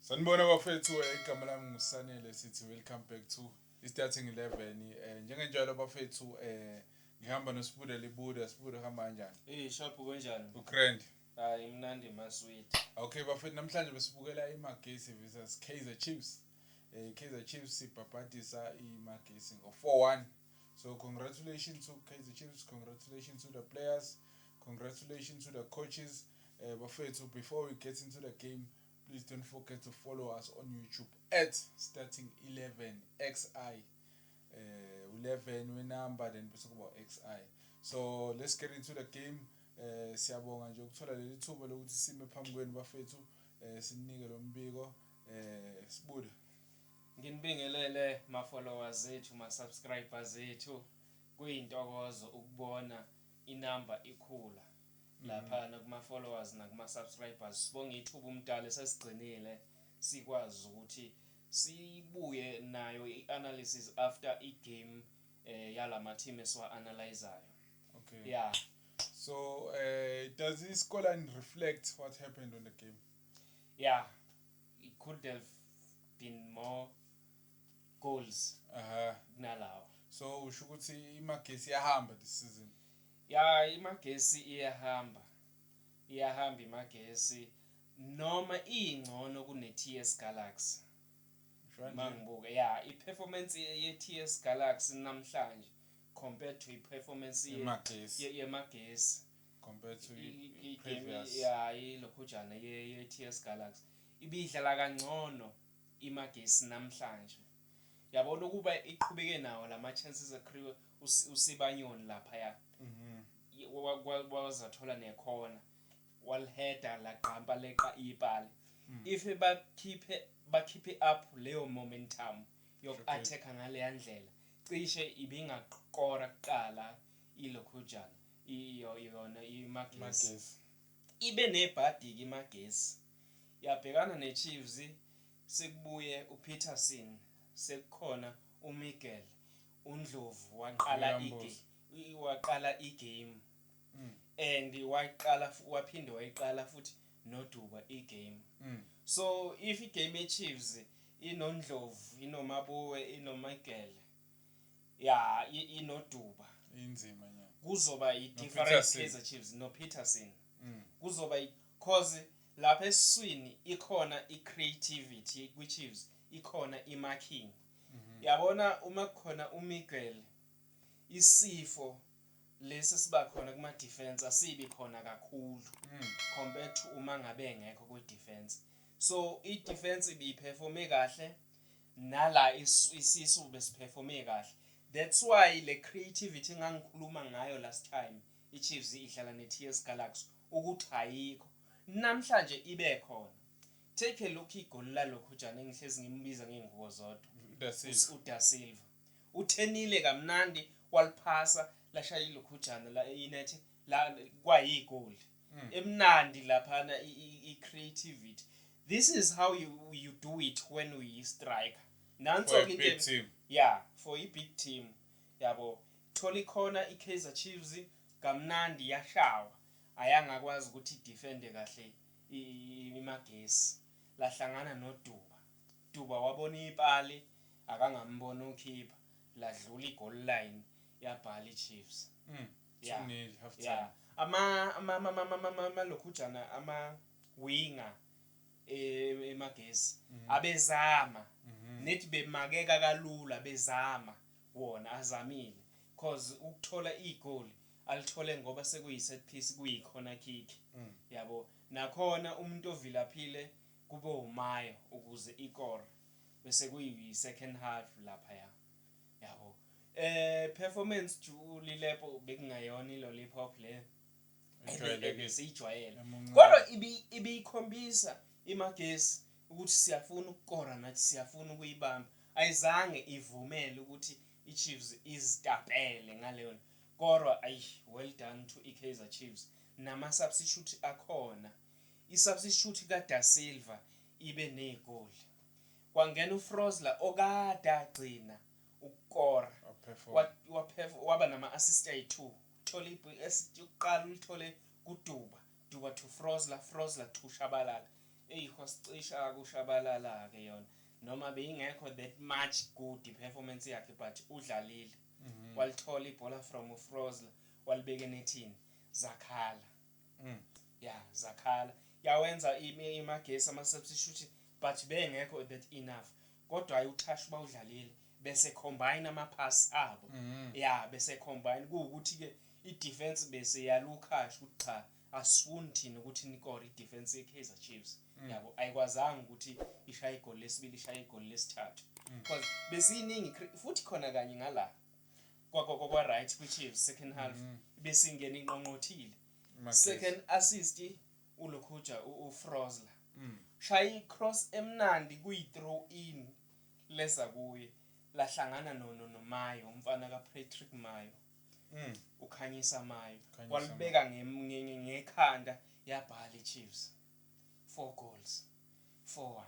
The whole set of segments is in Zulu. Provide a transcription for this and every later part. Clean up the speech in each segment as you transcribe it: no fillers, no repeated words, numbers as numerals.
Sanibona bafethu, igama lami nguSanele, sithi welcome back to i-Starting 11. Njengenjalo bafethu, ngihamba noSibuda Libuda. Sibuda, hamba kanjani? Eh, sharp, kanjani? U-grand. Hayi, mnandi masweet. Okay bafethu, namhlanje besibukela iMagesi versus Kaizer Chiefs. Kaizer Chiefs ibhabhadisa iMagesi ngo-4-1. So congratulations to Kaizer Chiefs, congratulations to the players, congratulations to the coaches. Bafethu, before we get into the game, please don't forget to follow us on YouTube at Starting 11 XI. 11 we-number, then bese kuba XI. So let's get into the game. Siyabonga nje ukuthola leli thuba lokuthi sime phambi kwenu bafethu, sinike lo mbiko. Sibuda. Nginibingelele ma followers ethu, ma subscribers ethu. Kuyintokozo ukubona inamba ikhula lapha kuma followers nakuma subscribers. Sibonga ithuba umdala esesigcinile sikwazi ukuthi sibuye nayo i-analysis after i-game yalama team esiwa analyzayo. Yeah. So does this scoreline reflect what happened on the game? Yeah. It could have been more goals kunalawo. So usho ukuthi iMagesi iyahamba this season? Ya, iMagesi iyahamba. Iyahamba iMagesi noma ingcono kune TS Galaxy. Usho kanje? Mangibuka, ya, i-performance ye TS Galaxy namhlanje compared to i-performance iMagesi yeMagesi compared to i-game previous. Ya, ilokhujana ye TS Galaxy ibidlala kangcono iMagesi namhlanje. Yabona ukuba iqhubeke nawo lama chances akriwe uSibanyoni lapha, wazathola nekhona, waliheda laqampa leqa ipali. If bakhiphe up leyo momentum yoku-attack ngaleya ndlela, cishe ibingakora kuqala ilokhujana iyo yona iMagesi. Magesi. Ibe nebhadi-ke iMagesi, yabhekana ne-Chiefs, sekubuye uPeterson, sekukhona uMiguel, uNdlovu waqala Mbuso. Waqala igame and waqala waphinde wayiqala futhi noDuba igame. So if igame ye-Chiefs inoNdlovu, inoMabuwe, inoMiguel, ya, inoDuba, Inzima nyana. Kuzoba i-different No-Peterson. Kaizer Chiefs no-Peterson. Kuzoba cause lapha esiswini ikhona i-creativity kwi-Chiefs, ikhona i-marking. Yabona uma kukhona uMiguel, isifo lesi siba khona kuma defense asibi khona kakhulu compared to uma ngabe engekho kwi defense. So i defense ibiperforme kahle nala isisu besiperforme kahle. That's why le creativity engangikhuluma ngayo last time iChiefs idlala neTS Galaxy ukuthi ayikho, namhlanje ibe khona. Take a look, igoli lalokhu jana engihlezi ngimbiza ngey'ngubo zodwa. Da Silva. UDa Silva uthenile kamnandi, waliphasa lashaya ilokhujana la inet la, kwayigoli emnandi laphana. I-creativity, this is how you do it when we striker nanso. For a big team. Yeah, for i big team, yabo. Thola ikhona iKaizer Chiefs kamnandi, yashawa, ayangakwazi ukuthi idefende kahle iMagesi, lahlangana noDuba. Duba wabona ipali, akangambona ukhipha, ladlula i-goal line, yabhala iChiefs. 2-0 half time. Yeah, ama lokhujana ama winger eMagesi abezama nethi bemakeka kalula, bezama wona, azamile, cause ukuthola igoli alithole ngoba sekuyi set piece, kuyi corner kick. Yabo, nakhona umuntu ovilaphile kube uMayo ukuze ikore, bese kuyi second half lapha, ya, yabo. Performance Lilepo bekungayona i-lollipop le Ejwayelekile. siyijwayele. Emuncu. Kodwa ibikhombisa iMagesi ukuthi siyafuna ukukora nathi, siyafuna ukuyibamba. Ayizange ivumele ukuthi iChiefs izitapele ngaleyo. Kodwa ayi, well done to iKaizer Chiefs nama substitute akhona. I-substitute kaDa Silva ibe negoli, kwangena uFrosler okade agcina ukukora. Waperform. Waba nama-assist ayi-2. Thola i-assist yokuqala, ulithole kuDuba, Duba to Frosler, Frosler to Shabalala. Eyi, kwasicisha kuShabalala ke yona, noma beyingekho that much good performance yakhe, but udlalile. Walithola ibhola from uFrosler, walibeka enethini, zakhala. Ya, zakhala. Yawenza iMagesi ama-substitute, but bengekho that enough, kodwa hayi, uTash bawudlalile bese combine ama-pass abo. Ya, bese combine, kuwukuthi-ke i-defense bese yalukhasha ukuthi cha, asifuni thina ukuthi nikore. I-defense ye-Kaizer Chiefs, yabo, ayikwazanga ukuthi ishaye igoli lesibili, ishaye igoli lesithathu, because besiyiningi futhi khona kanye ngala kwa-right kwi-Chiefs second half, besingena inqonqothile. Magesi. Second assist ulokhuja uFrosler shaya i-cross emnandi, kuyi-throw in leza kuye, lahlangana noMayo, umfana kaPatrick Mayo. Ukhanyisa Mayo. Khanyisa. Walibeka ngekhanda, yabhala i-Chiefs 4 goals, 4-1,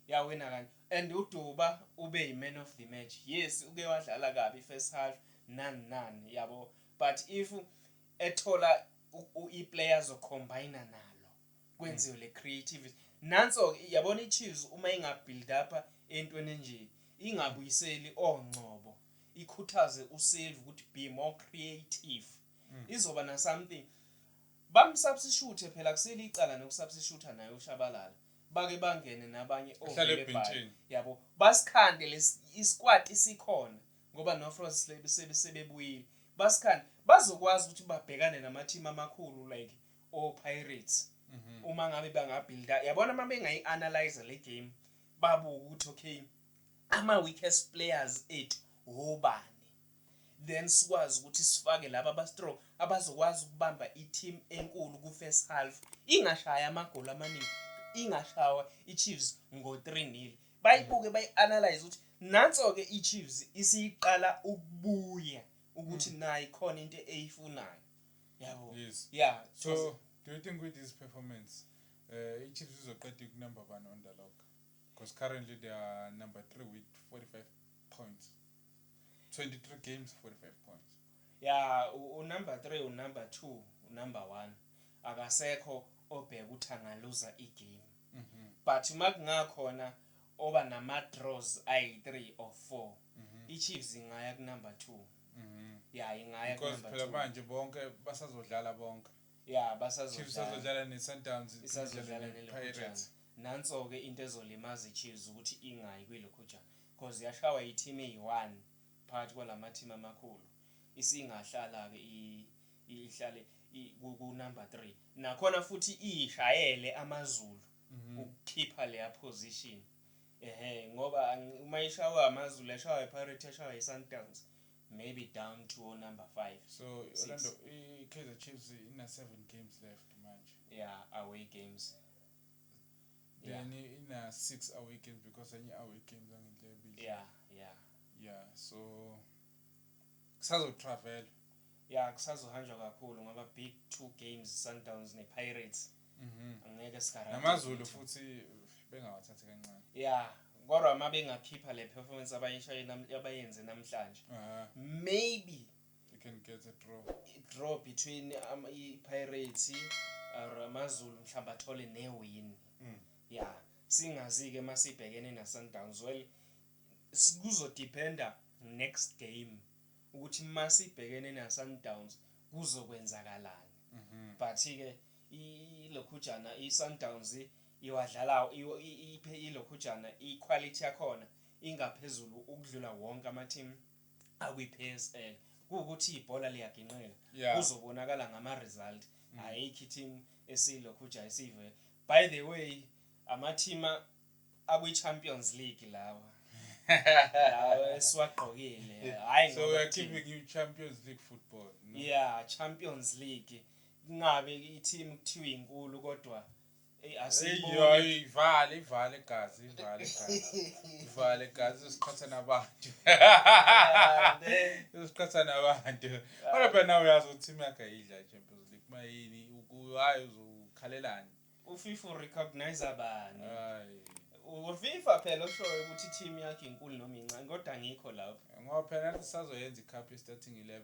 yawina kanje. And uDuba ube yi-man of the match. Yes, uke wadlala kabi first half, nani nani, yabo, but if ethola i-players ocombine nalo, kwenziwe le creativity, nanso yabona i-Chiefs uma ingabuild up entweni nje, ingabuyiseli ongcobo, ikhuthaze uSilva ukuthi be more creative, izoba na something. Bamsubstitute phela, kusele icala nokusubstitute naye uShabalala, bake bangene nabanye Ahlale ovele ebhentshini. Yabo, basikhande lesi isquad isikhona, ngoba noFrost sebebuyile, basikhande, bazokwazi ukuthi babhekane nama-team amakhulu like o-Pirates. Uma ngabe bangabuilda, yabona, uma bengayi-analyze le game, babuke ukuthi okay, ama-weakest players ethu obani, then sikwazi ukuthi sifake laba aba-strong abazokwazi ukubamba i-team enkulu ku-first half, ingashaya amagoli amaningi, ingashawa i-Chiefs ngo-3-0. Bayibuke, bayi-analyze ukuthi nanso-ke i-Chiefs isiyiqala ukubuya, ukuthi nayo ikhona into eyifunayo, yabo. Yeah. So do you think with this performance, i-Chiefs izoqeda ku-number one on the log? Because currently they are number three with 45 points. 23 games, 45 points. Ya, unumber 3, unumber 2, unumber 1, akasekho obheka ukuthi angaluza igame, but uma kungakhona oba nama-draws ayi-3 or 4, i-Chiefs ingaya ku-number 2. Ya, ingaya Because ku-number phela 2. Manje bonke basazodlala bonke. Ya. Chiefs Basazodlala. azodlala ne-Sundowns, Isazodlala ne-Pirates. Nanso-ke into ezolimaza i-Chiefs ukuthi ingayi kwilokhujana, because yashawa i-team eyi-one phakathi kwalama-team amakhulu, isingahlala-ke ihlale ku-number 3 nakhona futhi iyishayele AmaZulu ukukhipha leya position, ehe, ngoba uma ishawa AmaZulu, yashawa i-Pirate, yashawa i-Sundowns, maybe down to number 5. So Six. Orlando, i-Kaizer Chiefs ina 7 games left manje. Yeah, away games, yeah. Then ina 6 away games, because enye away games angendlela. Yeah. Yeah, so kusazotravel. Yeah, kusazohanjwa kakhulu ngoba big two games, Sundowns ne-Pirates. Angeke sigarante. NamaZulu futhi bengawathathi kancane. Yeah, kodwa uma bengakhipha le performance abayishaye abayenze namhlanje, maybe you can get a draw. Draw between i-Pirates or AmaZulu, mhlawumbe athole ne-win. Yeah, singazi-ke uma sibhekene na-Sundowns. Well, kuzodependa next game ukuthi uma sibhekene na-Sundowns kuzokwenzakalani. But-ke ilokhujana i-Sundowns iwadlala ilokhujana, i-quality yakhona ingaphezulu ukudlula wonke ama-team akwi-PSL, kuwukuthi ibhola liyaginqeka. Kuzobonakala ngama-result. Ayikho i-team esilokhuja esive. By the way, ama-team akwi-Champions League lawa lawa esiwagqokile, hhayi. So we are giving you Champions League football, no? Yeah, Champions League. Kungabe i-team kuthiwa inkulu kodwa asiyiboni. Hayi, ivale, ivale igazi, ivale igazi, ivale igazi, usiqhatha nabantu, usiqhatha nabantu. Kodwa phela nawe uyazi ukuthi team yakho ayidla i-Champions League, mayini hayi, uzokhalelani? uFIFA recognize bani? Hayi. uFIFA phela oshoyo ukuthi i-team yakhe inkulu noma incane, kodwa angikho lapho. Ngoba phela nathi sazoyenza icup ye-starting 11,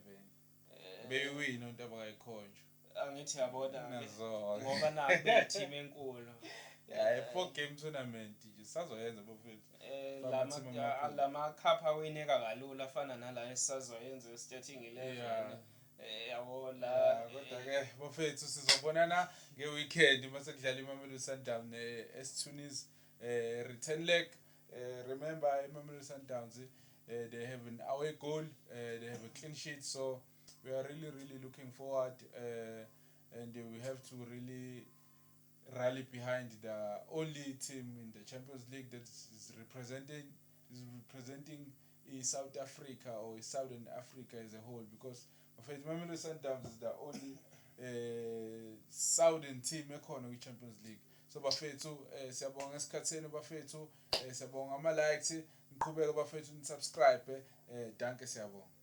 beyiwina into abakayikhonjwa. Angithi yabona Nazo. ngoba naku beyi-team enkulu. Hayi. Four game tournament nje sazoyenza, bafethu. Lama Ama-team amakhulu. Lama cup awineka kalula afana nala esisazoyenza starting 11. Yabo la. Yeah, kodwa ke bafethu, sizobonana nge-weekend mase kudlala iMamelodi Sundowns ne-AS Tunis return leg. Remember, iMamelodi Sundowns, they have an away goal, they have a clean sheet, so we are really really looking forward and we have to really rally behind the only team in the Champions League that is representing South Africa or Southern Africa as a whole, because mfethu, Mamelodi Sundowns is the only southern team ekhona kwi-Champions League. So bafethu, siyabonga esikhathini bafethu, siyabonga ama likes, niqhubeke bafethu ni subscribe, dankie, siyabonga.